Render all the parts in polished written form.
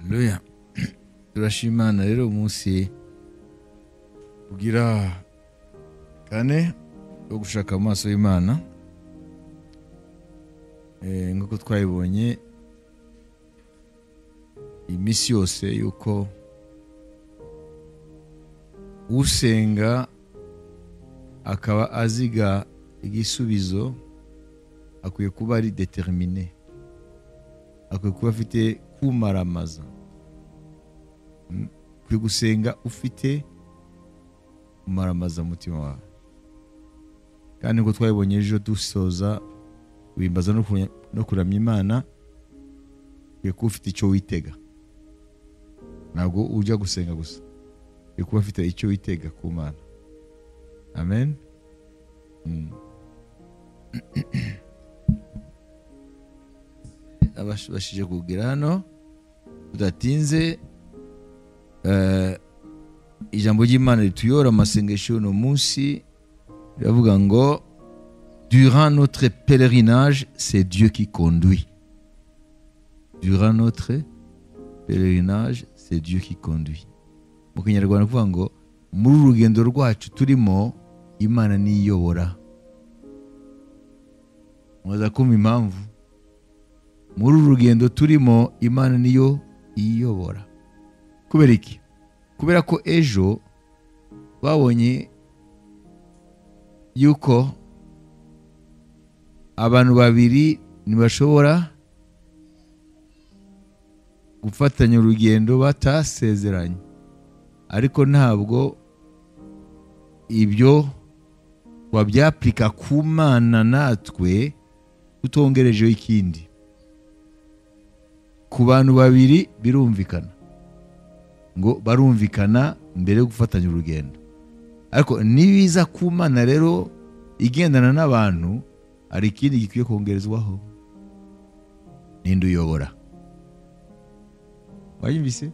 Haleluya. Turashimana rero umunsi ugira kane wo gushaka amaso y'Imana. Nk'uko twayibonye iminsi yose yuko usenga akaba aziga igisubizo akwiye kuba ari determiné, akwiye kuba afite kumaramaza. Ukwiye gusenga ufite kumaramaza umutima wawe. Kandi ngo twayibonye ejo dusoza wimbaza no kuramya Imana, ukwiye kuba ufite icyo witega. Ntabwo ujya gusenga gusa, ukwiye kuba ufite icyo witega ku Mana. Amen. Abashije kugira hano tudatinze, ijambo ry'Imana rituyora amasengesho no munsi riravuga ngo durant notre pèlerinage, c'est Dieu qui conduit. Durant notre pèlerinage, c'est Dieu qui conduit. Mu Kinyarwanda kuvuga ngo muri urugendo rwacu turimo Imana niyobora. Mwaza kumva impamvu muri urugendo turimo Imana niyo iyobora. Kubera iki? Kubera ko ejo babonye yuko abantu babiri ntibashobora gufatanya urugendo batasezeranye, ariko ntabwo ibyo wabyapplika ku Mana natwe utongerejeho ikindi. Ku bantu babiri birumvikana ngo barumvikana mbere yo gufatanya urugendo, ariko nibiza ku Mana rero igendana n'abantu hari ikindi gikwiye kongerezwaho. Ninde uyobora? Wayumvise?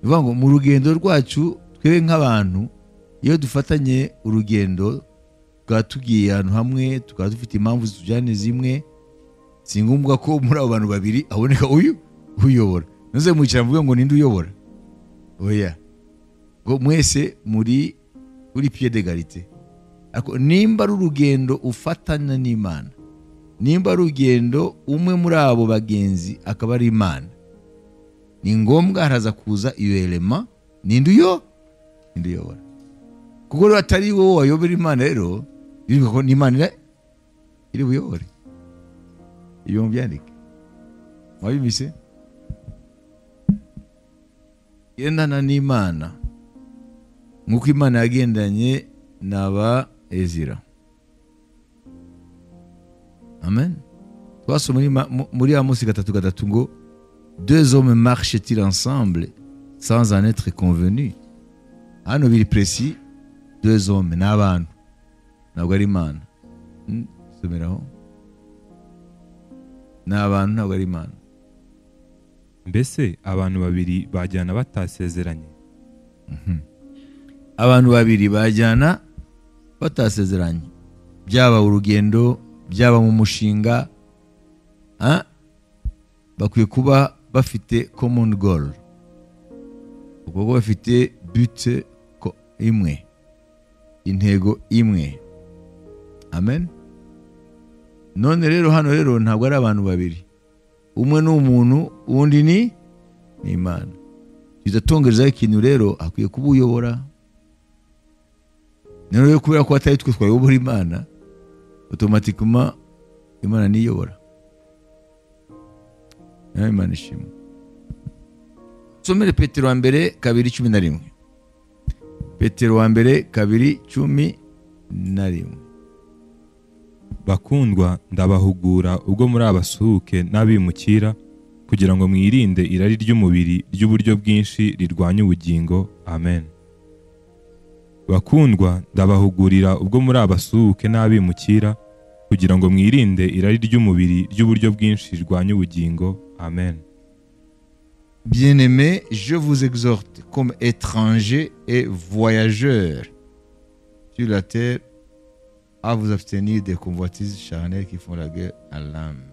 Bivuga ngo mu rugendo rwacu twebwe nk'abantu iyo dufatanye urugendo tukaba tugiye ahantu hamwe, tukaba dufite impamvu zitujyane zimwe, si ngombwa ko muri abo bantu babiri haboneka uyu uyobora. Ntuze mwicara mvuge ngo ninde uyobora. Oya, ngo mwese muri kuri pied d'égalité. Ariko nimba ari urugendo ufatana n'Imana, nimba ari urugendo umwe muri abo bagenzi akaba ari Imana, ni ngombwa haraza kuza iyo elema ninde uyobora. Kuko rero atari wowe wayobora Imana, rero bivuga ko n'Imana iri buyobore. Iyo mubyandike mwabibise, gendana n'Imana nk'uko Imana yagendanye n'aba Ezira. Amen. Twasoma muri Amosi 3:3 ngo deux hommes marchent-ils ensemble sans en être convenus. Hano biri précis, deux hommes n'abantu, ntabwo ari Imana. Someraho. N'abantu ntabwo ari Imana. Mbese abantu babiri bajyana batasezeranye? Abantu babiri bajyana batasezeranye, byaba urugendo, byaba mu mushinga, bakwiye kuba bafite common goal, kuko bafite but imwe, intego imwe. Amen. None rero hano rero ntabwo ari abantu babiri, umwe ni umuntu undi ni Imana. Tuzatongereza ikintu rero akwiye kuba uyobora. Rero kubera ko atari twe twayobora Imana, automatiquement Imana niyobora. Imana ishimwe. Somere Petero wa mbere 2:11. Petero wa mbere 2:11. Bakundwa, ndabahugura ubwo muri abasuhuke n'abimukira, kugira ngo mwirinde irari ry'umubiri ry'uburyo bwinshi rirwanya ubugingo. Amen. Bakundwa, ndabahugurira ubwo muri abasuhuke n'abimukira, kugira ngo mwirinde irari ry'umubiri ry'uburyo bwinshi rirwanya ubugingo. Amen. Bien-aimés, je vous exhorte comme étrangers et voyageurs sur la terre à vous abstenir des convoitises charnelles qui font la guerre à l'âme.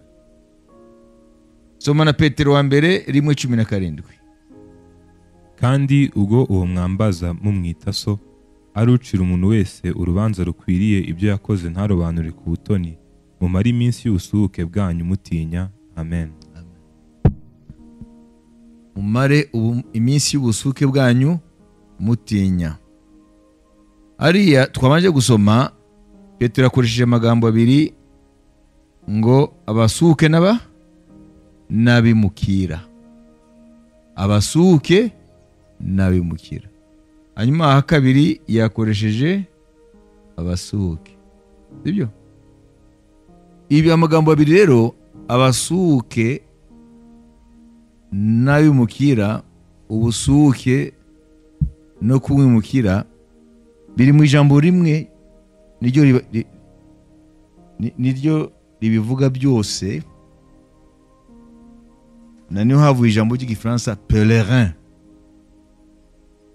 Soma na Petero wa mbere 1:17. Kandi ubwo uwo mwambaza mumwita so, arucira umuntu wese urubanza rukwiriye ibyo yakoze ntarobanure ku butoni, mumare iminsi y'ubusuhuke bwanyu mutinya. Amen. Mumare iminsi y'ubusuhuke bwanyu mutinya. Ariya twabanje gusoma, Petero akoresheje amagambo abiri ngo abasuhuke n'aba n'abimukira. Abasuhuke n'abimukira. Hanyuma aha kabiri yakoresheje abasuhuke. Sibyo? Ibi amagambo abiri rero, abasuhuke n'abimukira, ubusuhuke no kumwimukira, biri mu ijambo rimwe, niryo ribivuga byose. Na niho havuye ijambo ry'igifaransa pèlerin.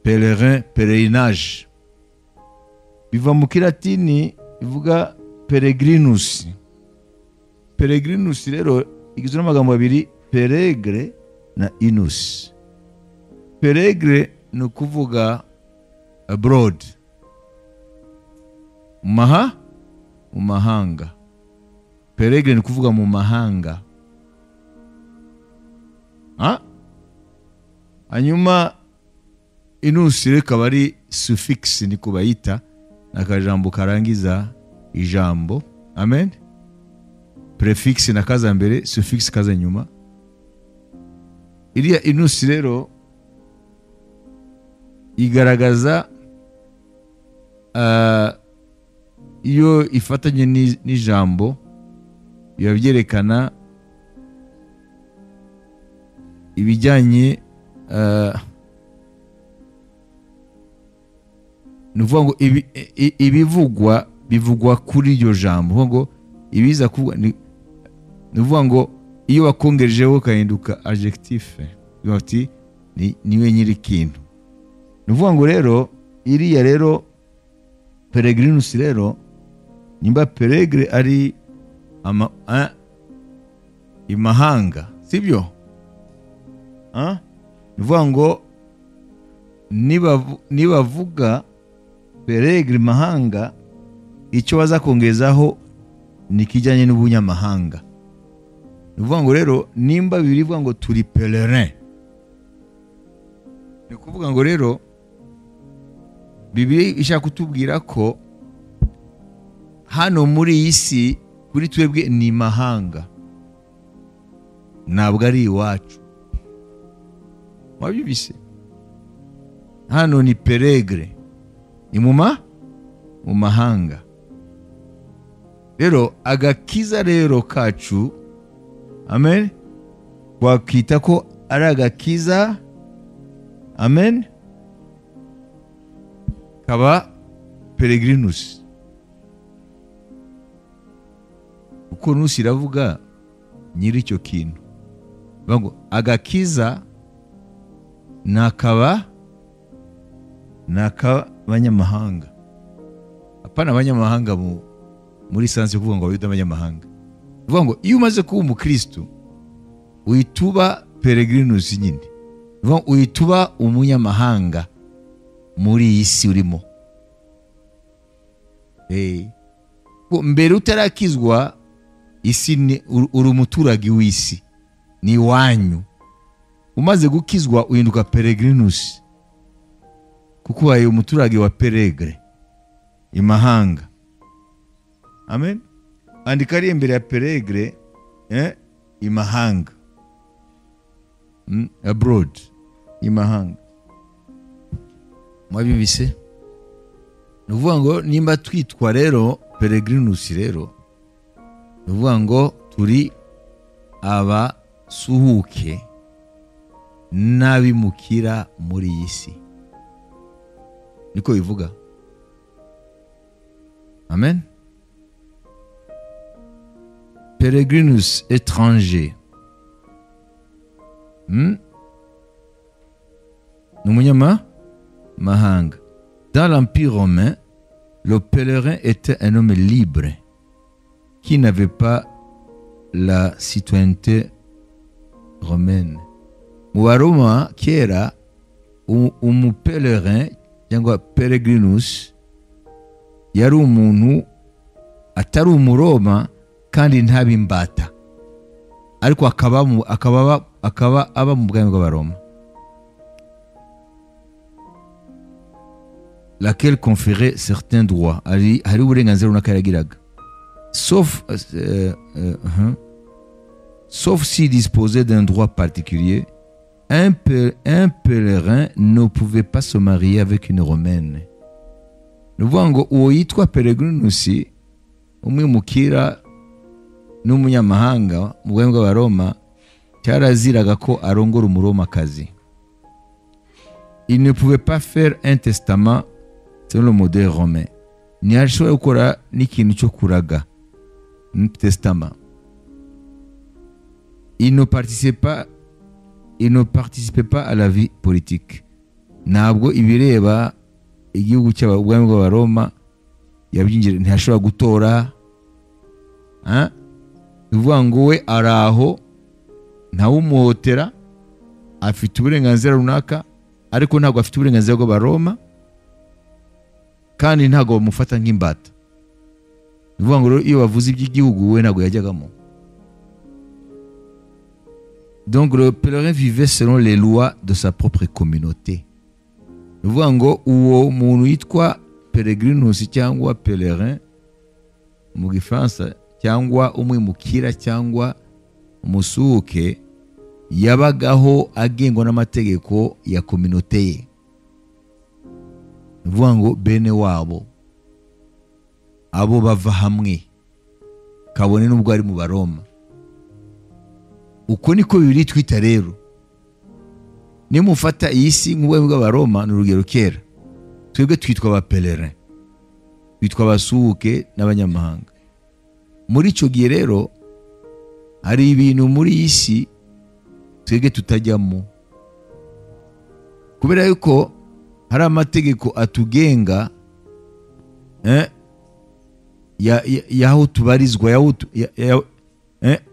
Pèlerin, pèlerinage. Biva mu kilatini bivuga peregrinus. Peregrinus rero igizwe n'amagambo abiri, peregre na inus. Peregre ni ukuvuga abroad, mu mahanga. Peregre ni ukuvuga mu mahanga. Hanyuma inus rero ikaba ari suffix, niko bayita, nakajambo karangiza ijambo. Amen. Prefix nakaza mbere, suffix kaza nyuma. Iriya inus rero igaragaza iyo ifatanye n'ijambo biba byerekana ibijyanye, ni ukuvuga ngo ibivugwa bivugwa kuri iryo jambo, ngo ibiza kuvugwa ni ukuvuga ngo iyo bakongerejeho kahinduka adjectif, bati niwe nyiri ikintu. Ni ukuvuga ngo rero iriya rero peregrinus rero, nimba peregre ari imahanga, sibyo? Ni ukuvuga ngo nibavuga peregre mahanga, icyo bazakongezaho ni kijyanye n'ubunyamahanga. Ni ukuvuga ngo rero nimba birivuga ngo turi pèlerin, ni ukuvuga ngo rero Bibiliya ishaka kutubwira ko hano muri iyi si kuri twebwe ni mahanga, ntabwo ari iwacu. Mwabyumvise? Hano ni peregre, ni mu mahanga. Rero agakiza rero kacu, amen, wakita ko ari agakiza, amen, kaba peregrinus. Uko nusi iravuga nyiri icyo kintu. Bango agakiza nakaba nakabanyamahanga. Apana abanyamahanga muri sanse kuvuga ngo abayuda abanyamahanga. Kuvuga ngo iyo umaze kuba umukristo uhita peregrinus nyine. Kuvuga ngo uhita umunyamahanga muri iyi si urimo. Mbere utarakizwa isi ni uri umuturage w'isi, ni wanyu. Umaze gukizwa uhinduka peregrinus, kuko ubaye umuturage wa peregre, imahanga. Amen. Andika ari imbere ya peregre, imahanga, abroad, imahanga. Mwabibise? Ni ukuvuga ngo nimba twitwa rero peregrinus rero, ni ukuvuga ngo turi abasuhuke n'abimukira muri iyi si. Niko bivuga. Amen. Peregrinus étranger. Ni umunyamahanga. Dans l'Empire romain, le pèlerin était un homme libre qui n'avait pas la citoyenneté romaine. Mu Baroma kera umupelerin cyangwa peregrinus yari umuntu atari umuroma kandi ntabe imbata, ariko akaba aba mu bwami bw'Abaroma, laquelle conférait certains droits, hari uburenganzira runaka yagiraga, sauf s'il disposait d'un droit particulier. Un pèlerin ne pouvait pas se marier avec une romaine. Ni ukuvuga ngo uwo yitwa peregrinus, umwimukira n'umunyamahanga mu bwami bw'Abaroma, cyaraziraga ko arongora umuromakazi. Il ne pouvait pas faire un testament selon le modèle romain. Ntiyashobora gukora n'ikintu cyo kuraga testament. Il ne participait pas à la vie politique. Ntabwo ibireba igihugu cy'ubwami bw'Abaroma yabyinjira, ntiyashobora gutora. Bivuga ngo we araho ntawumuhotera, afite uburenganzira runaka, ariko ntabwo afite uburenganzira bw'Abaroma, kandi ntabwo bamufata nk'imbata. Bivuga ngo iyo bavuze iby'igihugu we ntabwo yajyagamo. Donc le pèlerin vivait selon les lois de sa propre communauté. Bivuga ngo uwo muntu yitwa peregrinus cyangwa pèlerin mu Gifaransa, cyangwa umwimukira cyangwa umusuke, yabagaho agengwa n'amategeko ya communauté ye. Bivuga ngo bene wabo abo bava hamwe, kabone n'ubwo ari mu Baroma. Uko niko Bibiliya twita rero. Nimufata iyi si nk'ubwami bw'Abaroma, ni urugero kera, twebwe twitwa abapelerin, twitwa abasuhuke n'abanyamahanga. Muri icyo gihe rero hari ibintu muri iyi si twebwe tutajyamo, kubera yuko hari amategeko atugenga y'aho tubarizwa,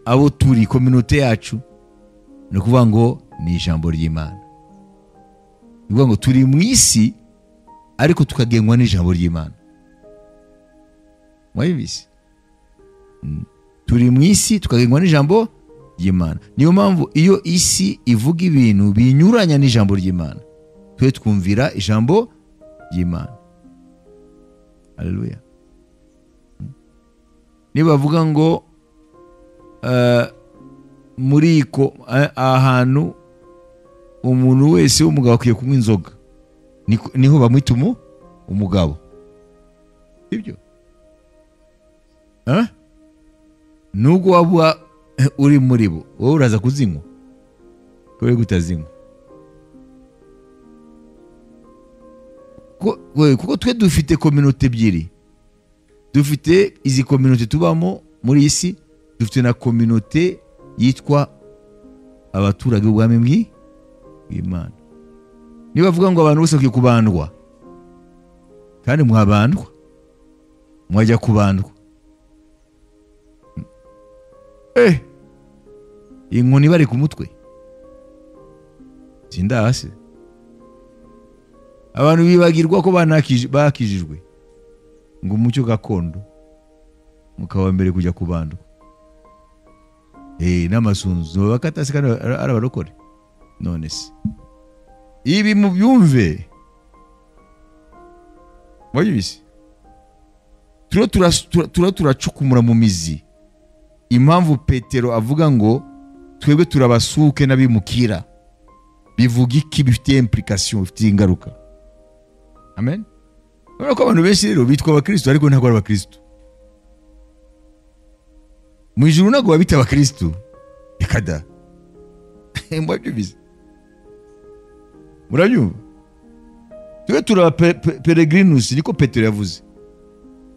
abo turi, communauté yacu. Ni ukuvuga ngo ni ijambo ry'Imana. Ni ukuvuga ngo turi mu isi ariko tukagengwa n'ijambo ry'Imana. Mwabibise? Turi mu isi tukagengwa n'ijambo ry'Imana. Niyo mpamvu iyo isi ivuga ibintu binyuranya n'ijambo ry'Imana, twe twumvira ijambo ry'Imana. Haleluya. Niba bavuga ngo muri ko ahantu umuntu wese w'umugabo akwiye kunywa inzoga, niho bamwita umugabo. Ibyo nubwo waba uri muri bo, wowe uraza kuzinywa kubera kutazinywa, kuko twe dufite communauté ebyiri. Dufite izi communauté tubamo muri iyi si, dufite na communauté yitwa abaturage b'ubwami bw'Imana. Niba bavuga ngo abantu bose bakwiye kubandwa, kandi mwabandwa, mwajya kubandwa. Inkoni bari ku mutwe, sindahase. Abantu bibagirwa ko bakijijwe ngo umucyo gakondo mukaba mbere kujya kubandwa. N'amasunzu bakatase kandi arabarokore. None se ibi mubyumve, mwabibise? Turacukumura mu mizi impamvu Petero avuga ngo twebwe turabasuke n'abimukira. Bivuga iki? Bifite implication, bifite ingaruka. Amen. Urabona ko abantu benshi rero bitwa abakristo ariko ntabwo ari abakristo. Mu ijuru ntabwo babita abakristo. Reka da. Mwabyumvise? Murabyumva? Twe turaba peregrinus, niko Petero yavuze.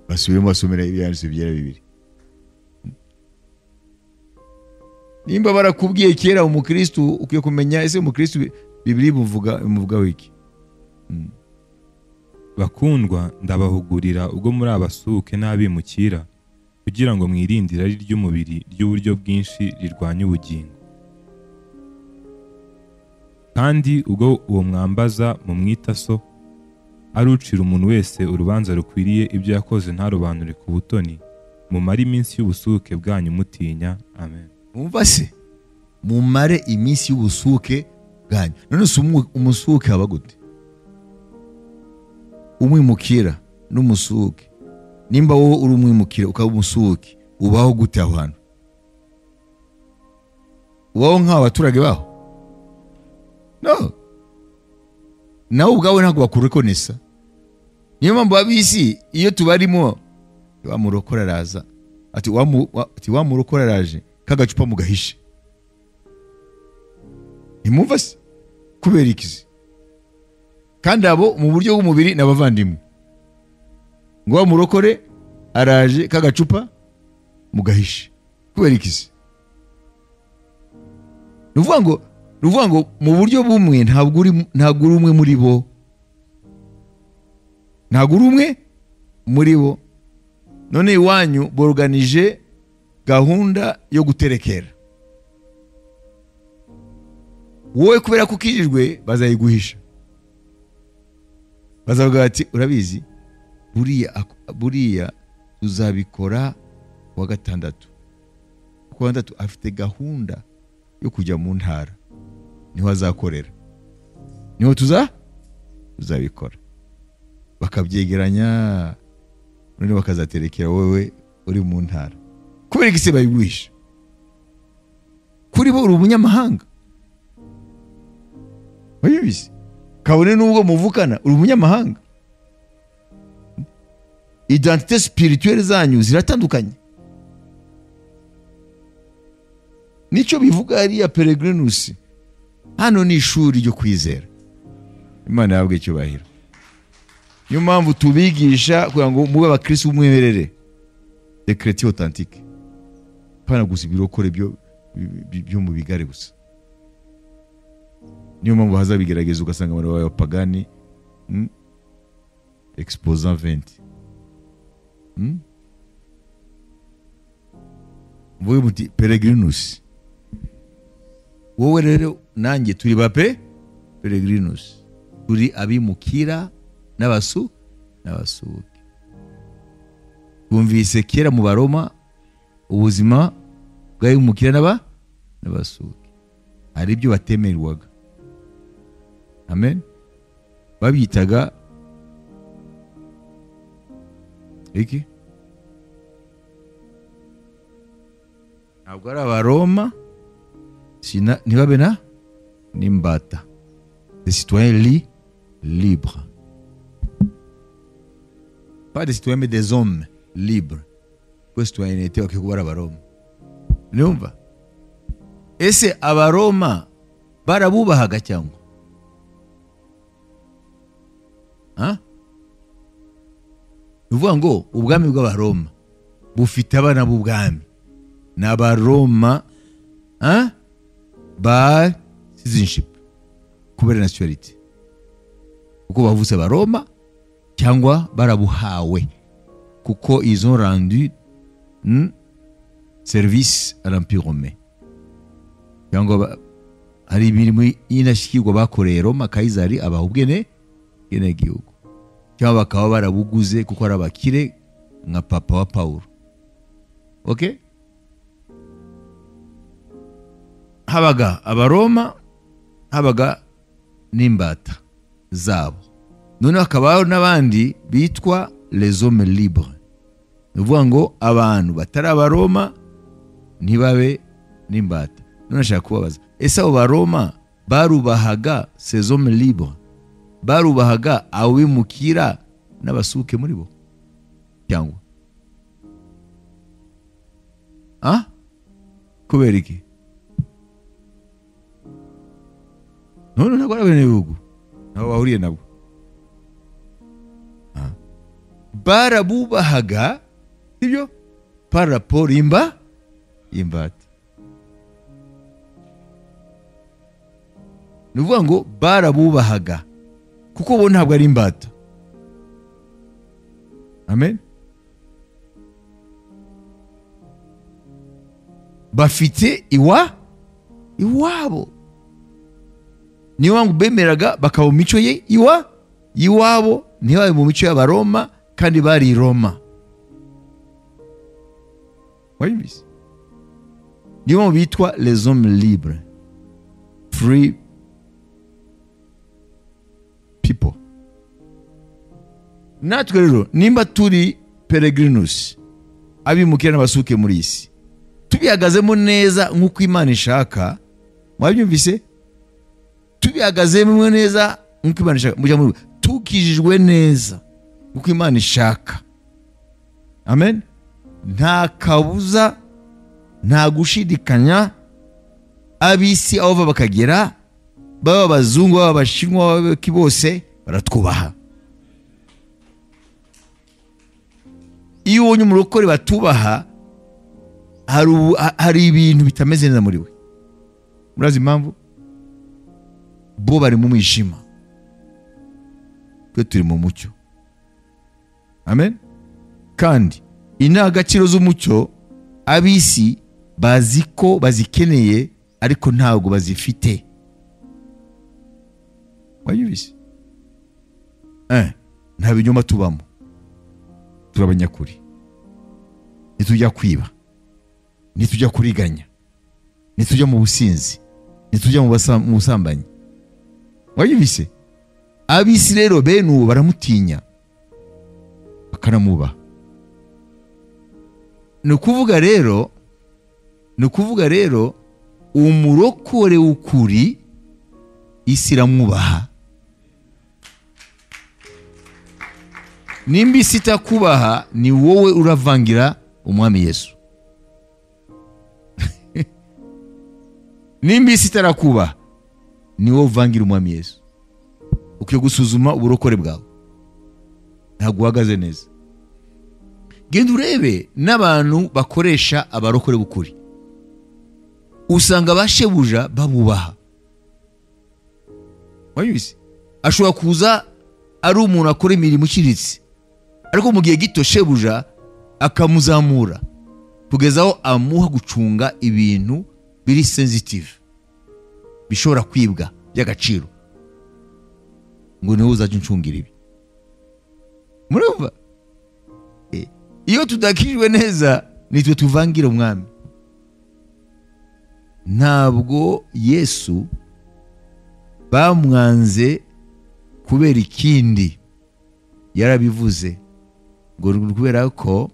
Basubiremo basomera ibyanditswe byera bibiri. Nimba barakubwiye kera umukristo, ukwiye kumenya ese umukristo Bibiliya imuvuga wiki. Bakundwa, ndabahugurira ubwo muri abasuke n'abimukira, kugira ngo mwirinde irari ry'umubiri ry'uburyo bwinshi rirwanya ubugingo. Kandi ubwo uwo mwambaza mumwita so, ari ucira umuntu wese urubanza rukwiriye ibyo yakoze ntarobanure ku butoni, mumare iminsi y'ubusuke bwanyu mutinya. Amen. Umva se, mumare iminsi y'ubusuke bwanyu. None se umusuke aba gute? Umwimukira n'umusuke. Nimba wowe uri umwimukira ukaba umusuke, ubaho gute aho hantu? Ubaho nk'aho abaturage baho? No. Nawe ubwawe ntabwo bakurekonesa. Niyo mpamvu ab'isi iyo tubarimo wa murokora araza, ati wa murokora araje, kagacupa mugahishe. Ntimwumva se? Kubera iki? Kandi abo mu buryo bw'umubiri n'abavandimwe. Ngo wa murokore araje, kagacupa mugahishe. Kubera iki? Nuvuga ngo mu buryo bumwe ntabwo uri umwe muri bo. Ntabwo uri umwe muri bo. None iwanyu borganije gahunda yo guterekera. Wowe kubera ko ukijijwe bazayiguhisha. Bazavuga bati urabizi buriya tuzabikora wa gatandatu. Kuwa gatandatu afite gahunda yo kujya mu ntara. Niho azakorera. Niho tuzabikora. Bakabyegeranya none bakazaterekera wowe uri mu ntara. Kubera iki se bayiguhisha? Kuri bo uri umunyamahanga. Wabizi? Kabone nubwo muvukana uri umunyamahanga. Identité spirituelle zanyu ziratandukanye. Nicyo bivuga hariya Peregrinus. Hano ni ishuri ryo kwizera. Imana yabwe icyubahiro. Niyo mpamvu tubigisha kugira ngo mube abakristo b'umwimerere. Des chrétiens authentiques. Pana gusa ibirokore byo mu bigare gusa. Niyo mpamvu hazabigerageza ugasanga abantu b'abapagani exposant 20. Mvuge muti Peregrinus. Wowe rero nanjye turi ba Peregrinus. Turi abimukira n'abasuke. Bumvise kera mu Baroma ubuzima bw'abimukira n'abasuke. Hari ibyo batemerwaga. Amen. Babyitaga iki? Ntabwo ari Abaroma, ntibabe na n'imbata. Des citoyens libres. Pas des citoyens mais des hommes libres. Kuko citoyenneté bakwiye kuba ari Abaroma. Numva? Ese Abaroma barabubahaga cyangwa? Nuvuga ngo ubwami bw'Abaroma bufite abana b'ubwami. N'Abaroma by citizenship, kubera nationality. Kuko bavutse Abaroma cyangwa barabuhawe, kuko ils ont rendu service à l'Empire romain. Cyangwa hari imirimo y'indashyikirwa bakoreye Roma, Kaisari abaha ubwene gihugu, cyangwa bakaba barabuguze kuko ari abakire nka papa wa Paulo. Okay? Habaga Abaroma, habaga n'imbata zabo. None hakabaho n'abandi bitwa les hommes libres. Ni ukuvuga ngo abantu batari Abaroma ntibabe n'imbata. None ashaka kubabaza, ese abo Baroma barubahaga ces hommes libres? Barubahaga abimukira n'abasuke muri bo cyangwa? Kubera iki? None ntabwo ari abenegihugu, nabo bahuriye nabo. Barabubahaga, sibyo? Par rapport imbata. Ni ukuvuga ngo barabubahaga kuko bo ntabwo ari imbata. Amen. Bafite iwabo. Niyo mpamvu bemeraga bakaba mu mico ye iwabo, ntibabe mu mico y'Abaroma, kandi bari i Roma. Wayumvise? Niyo mpamvu bitwa les hommes libres, free people. Natwe rero nimba turi peregrinus, abimukira n'abasuke muri isi, tubihagazemo neza nk'uko Imana ishaka. Mwabyumvise? Tubihagazemo neza nk'uko Imana ishaka, mujya muri tukijijwe neza nk'uko Imana ishaka. Amen. Nta kabuza, nta gushidikanya, abisi aho bava bakagera, baba abazungu, baba abashinwa, baba bose baratwubaha. Iyo ubonye umurokore batubaha, hari ibintu bitameze neza muri we. Murazi impamvu? Bo bari mu mwijima, twe turi mu mucyo. Amen. Kandi indangagaciro z'umucyo abisi bazi ko bazikeneye, ariko ntabwo bazifite. Wayumvise? Nta binyoma tubamo, turabanyakuri. Ntitujya kwiba, ntitujya kuriganya, ntitujya mu businzi, ntitujya mu busambanyi. Wayumvise? Abisi rero bene uwo baramutinya bakanamubaha. Ni ukuvuga rero umurokore w'ukuri isi iramwubaha. Nimba isi itakubaha, ni wowe uravangira umwami Yesu. Nimba isi itarakubaha, ni wowe uvangira umwami Yesu. Ukwiye gusuzuma uburokore bwawe, ntabwo uhagaze neza. Genda urebe n'abantu bakoresha abarokore b'ukuri, usanga bashebuja babubaha. Wayumvise? Ashobora kuza ari umuntu akora imirimo iciriritse, ariko mu gihe gito shebuja akamuzamura kugeza aho amuha gucunga ibintu biri sensitive, bishobora kwibwa by'agaciro, ngo niwe uzajya uncungira ibi. Murumva? Iyo tudakijwe neza, nitwe tuvangira umwami. Ntabwo Yesu bamwanze kubera ikindi, yarabivuze ngo kubera ko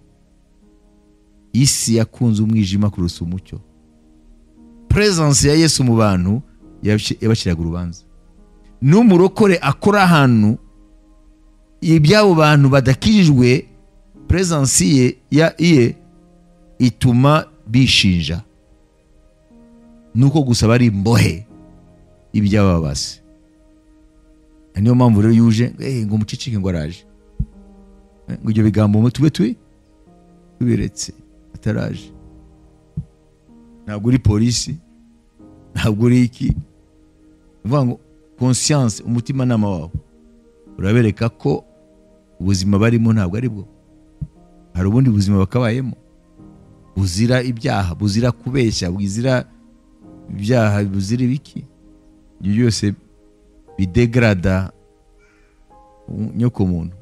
isi yakunze umwijima kurusha umucyo. Presence ya Yesu mu bantu yabaciraga urubanza. N'umurokore akora ahantu iby'abo bantu badakijijwe, presence ye ituma bishinja, nuko gusa bari imbohe iby'ababase. Niyo mpamvu rero yuje ngo mucicike ngo araje, ngo ibyo bigambo tube tubiretse ataraje. Ntabwo uri polisi, ntabwo uri iki. Uvuga ngo conscience, umutimanama wawe urabereka ko ubuzima barimo ntabwo ari bwo. Hari ubundi buzima bakabayemo buzira ibyaha, buzira kubeshya, buzira ibyaha, buzira ibiki. Ibyo byose bidegrada nyoko muntu,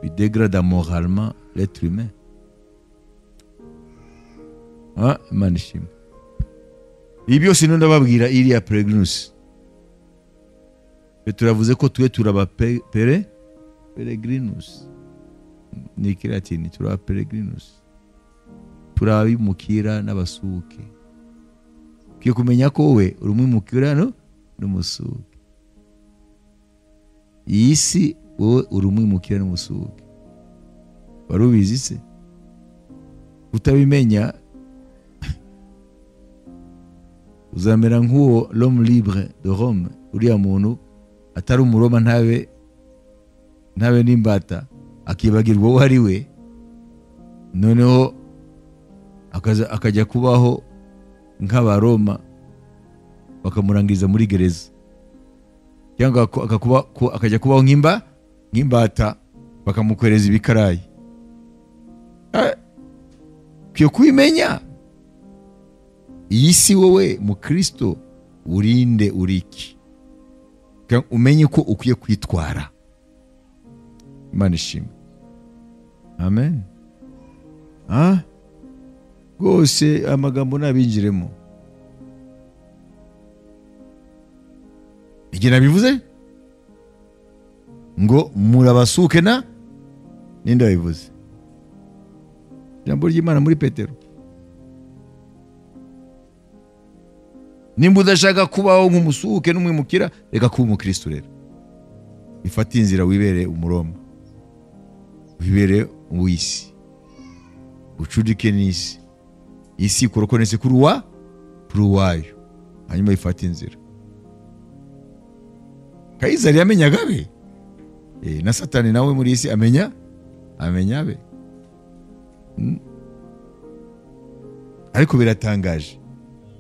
bidegrada moralement l'être humain. Imana ishimwe. Ibi byose ndo ndababwira iriya peregrinus. Turavuze ko twe turaba peregrinus. Ni ikilatini, turaba peregrinus, turabimukira n'abasuke. Ukwiye kumenya ko wowe uri umwimukira n'umusuke. Iyi si wowe uri umwimukira n'umusuke. Wari ubizi se? Utabimenya uzamera nk'uwo l'homme libre de Rome, uriya muntu atari umuroma, ntabe n'imbata, akibagirwa uwo ari we, noneho akajya kubaho nk'abaroma bakamurangiza muri gereza, cyangwa akajya kubaho nk'imbata bakamukoreza ibikarayi. Ukwiye kubimenya. Iyi si wowe mukristo urinde uriki. Umenye ko ukwiye kwitwara. Imana ishimwe. Amen. Rwose amagambo nabinjiremo. Igihe nabivuze ngo murabasuke na ninde wabivuze? Ijambo ry'Imana muri Petero. Nimba udashaka kubaho nk'umusuke n'umwimukira, reka kuba umukristo rero. Ifate inzira wibere umuroma, wibere uw'isi, ucudike n'isi, isi ikorokonese kuri uwayo, hanyuma ifate inzira. Kayizari yamenyaga abe, na Satani nawe muri isi amenya abe. Ariko biratangaje.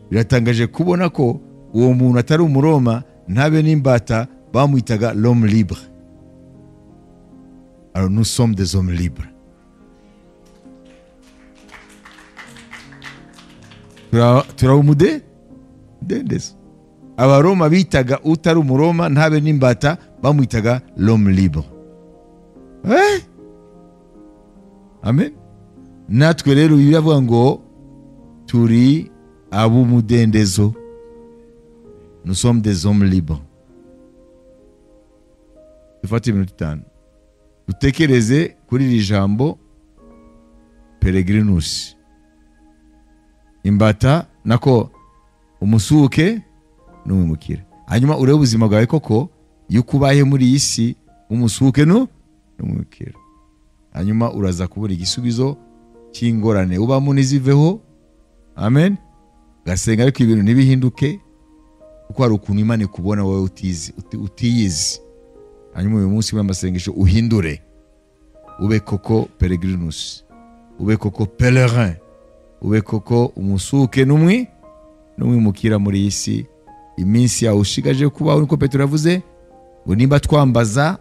Biratangaje kubona ko uwo muntu atari umuroma, ntabe n'imbata, bamwitaga l'homme libre. Alors nous sommes des hommes libres. Turabumude dendezo. Abaroma bitaga utari umuroma ntabe n'imbata, bamwitaga l'homme libre. Amen. Natwe rero biravuga ngo turi abumudendezo. Nous sommes des hommes libres. Dufate iminota 5 dutekereze kuri iri jambo peregrinus, imbata nako umusuke n'umwimukira. Hanyuma urebe ubuzima bwawe koko yuko ubaye muri iyi si umusuke n'umwimukira. Hanyuma uraza kubura igisubizo cy'ingorane ubamo n'iziveho. Amen. Gasenga ariko ibintu ntibihinduke, kuko hari ukuntu Imana ikubona wowe utizi, utiyizi. Hanyuma uyu munsi w'amasengesho uhindure, ube koko peregrinus, ube koko pèlerin, ube koko umusuke n'umwimukira muri iyi si. Iminsi yawe ushigaje kubaho, niko Petero yavuze ngo nimba twambaza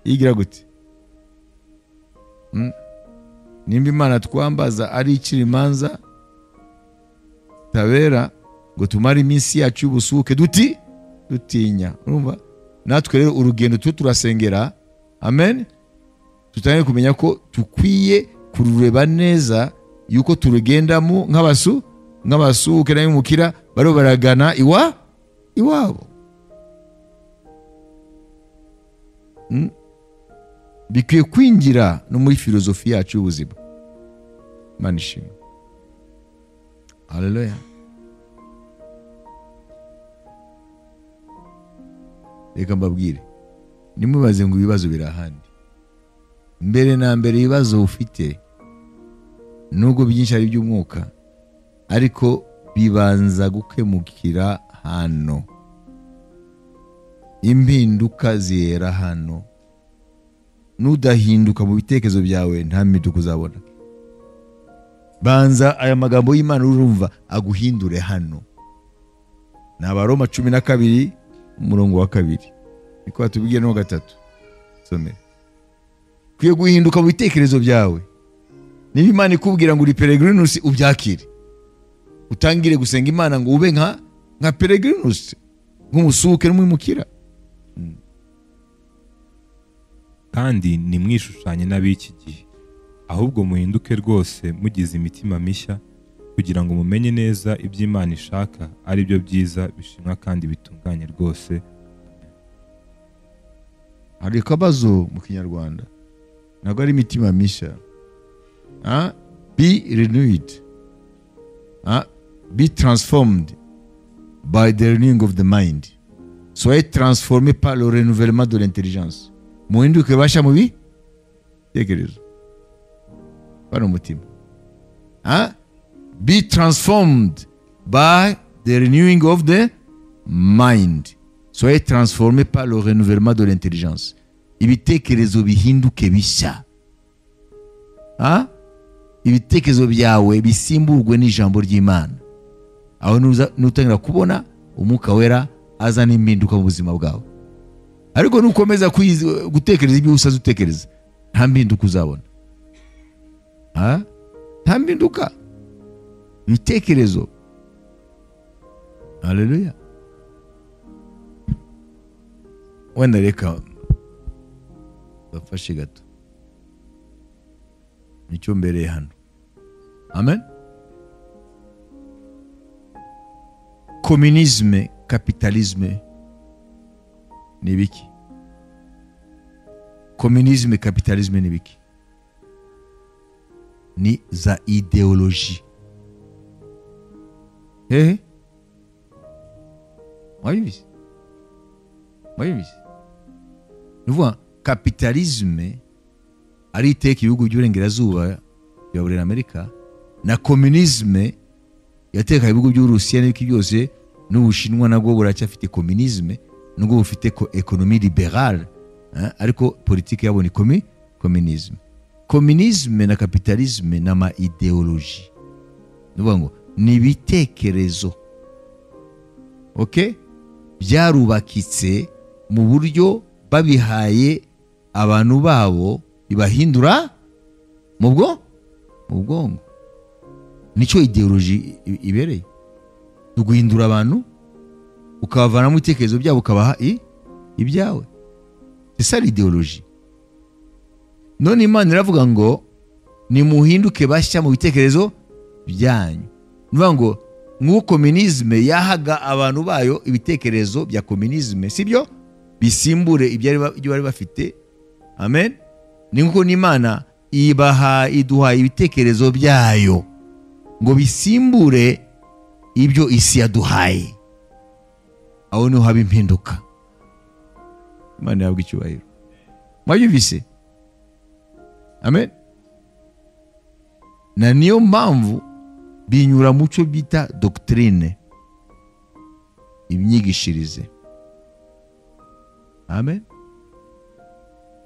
igira gute? Nimba Imana twambaza ari ikiri imanza tabera ngo tumare iminsi yacu y'ubusuke dutinya. Urumva natwe rero urugendo turasengera. Amen. Tutangire kumenya ko tukwiye kurureba neza yuko turugendamo nk'abasuke n'abimukira baro baragana iwabo. Bikwiye kwinjira no muri filozofi yacu y'ubuzima. Imana ishimwe. Haleluya. Reka mbabwire, nimubaze ngo ibibazo birahandi. Mbere na mbere ibibazo ufite nubwo byinshi ari by'umwuka, ariko bibanza gukemukira hano. Impinduka zihera hano. Nudahinduka mu bitekerezo byawe nta mpinduka uzabona. Banza aya magambo y'Imana urumva aguhindure hano. Ni Abaroma 12 umurongo wa 2 niko batubwiye no 3. Somera. Kwiye guhinduka mu bitekerezo byawe. Niba Imana ikubwira ngo uri peregrinus, ubyakire. Utangire gusenga Imana ngo ube nka peregrinus, nk'umusuke n'umwimukira. Kandi nimwishushanye n'ab'iki gihe, ahubwo muhinduke rwose mugize imitima mishya, kugira ngo mumenye neza ibyo Imana ishaka ari byo byiza bishimwa kandi bitunganye rwose. Hari akabazo mu Kinyarwanda, ntabwo ari imitima mishya. Be renewed, be transformed by the renewing of the mind. Soyez transformés par le renouvellement de l'intelligence. Muhinduke basha mu bitekerezo, bano umutima. Be transformed by the renewing of the mind. Soyez transformés par le renouvellement de l'intelligence. Ibitekerezo bihinduke bishya. Ibitekerezo byawe bisimburwe n'ijambo ry'Imana. Aho nutangira kubona umwuka wera azana impinduka mu buzima bwawe. Ariko nukomeza gutekereza ibyo usaza utekereza, nta mpinduka uzabona. Nta mpinduka. Ibitekerezo. Haleluya. Wenda reka bafashe gato, nicyo mbereye hano. Amen. Communisme, capitalisme ni biki? Communisme, capitalisme ni biki? Ni za idéologie. Hehe, mwabizi mwabizi. Nuvuga capitalisme ari iteka ibihugu by'uburengerazuba bya Burayi na Amerika, na communisme yateka ibihugu by'Uburusiya n'ibiki byose, n'Ubushinwa nabwo buracyafite communisme nubwo bufite économie libérale, ariko politike yabo ni communisme. Communisme na capitalisme n'ama idéologie, nuvuga ngo ni ibitekerezo, okay, byarubakitse mu buryo babihaye abantu babo ibahindura mu bwonko. Nicyo idéologie ibereye, guhindura abantu ukabavanamo ibitekerezo byabo ukabaha ibyawe. C'est ça l'idéologie. None Imana iravuga ngo nimuhinduke bashya mu bitekerezo byanyu. Nuvuga ngo nk'uko communisme yahaga abantu bayo ibitekerezo bya communisme, sibyo, bisimbure ibyo bari bafite. Amen. Ni nkuko n'Imana ibaha iduha ibitekerezo byayo ngo bisimbure ibyo isi yaduhaye. Aho niho haba impinduka. Imana yabwa icyubahiro. Mwabyumvise? Amen. Na niyo mpamvu binyura mu cyo bita doctrine, imyigishirize. Amen.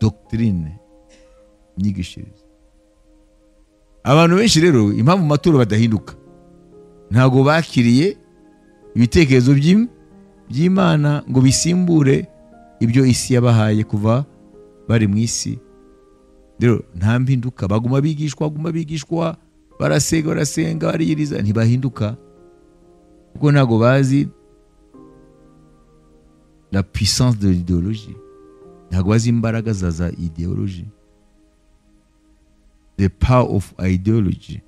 Doctrine, imyigishirize. Abantu benshi rero impamvu maturo badahinduka, ntago bakiriye ibitekerezo by'Imana ngo bisimbure ibyo isi yabahaye kuva bari mu isi. Rero nta mpinduka, baguma bigishwa, barasenga bariyiriza, ntibahinduka kuko ntago bazi la puissance de l'idéologie, ntago bazi imbaraga za idéologie, the power of ideology.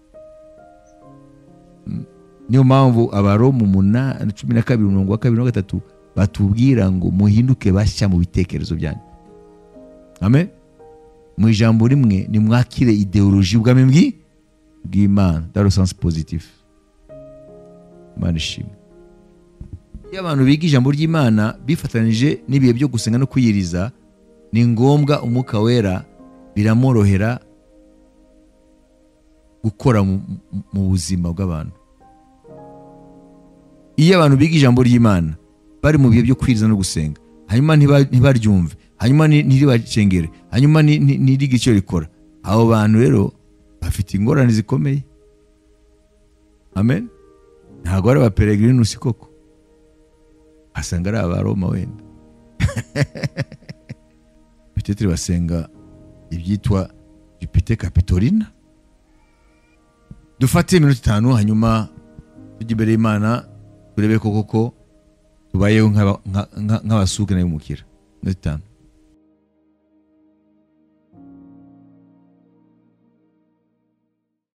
Niyo mpamvu Abaroma 8:12-23 batubwira ngo muhinduke bashya mu bitekerezo byanyu. Amen. Mu ijambo rimwe ni mwakire idéologie ubwami bw'Imana dans le sens positif. Imana ishimwe. Iyo abantu biga ijambo ry'Imana bifatanije n'ibihe byo gusenga no kwiyiriza, ni ngombwa Umwuka Wera biramworohera gukora mu buzima bw'abantu. Iyo abantu biga ijambo ry'Imana bari mu bihe byo kwiriza no gusenga, hanyuma ntibaryumve, hanyuma ntiribacengere, hanyuma ntirige icyo rikora, abo bantu rero bafite ingorane zikomeye. Amen. Ntabwo ari abaperegrinusi koko, asanga ari abaroma wenda. Peut-être basenga ibyitwa Jupiter Capitolina. Dufate iminota 5 hanyuma tujye imbere y'Imana turebe ko koko tubayeho nk'abasuke n'abimukira. Iminota 5.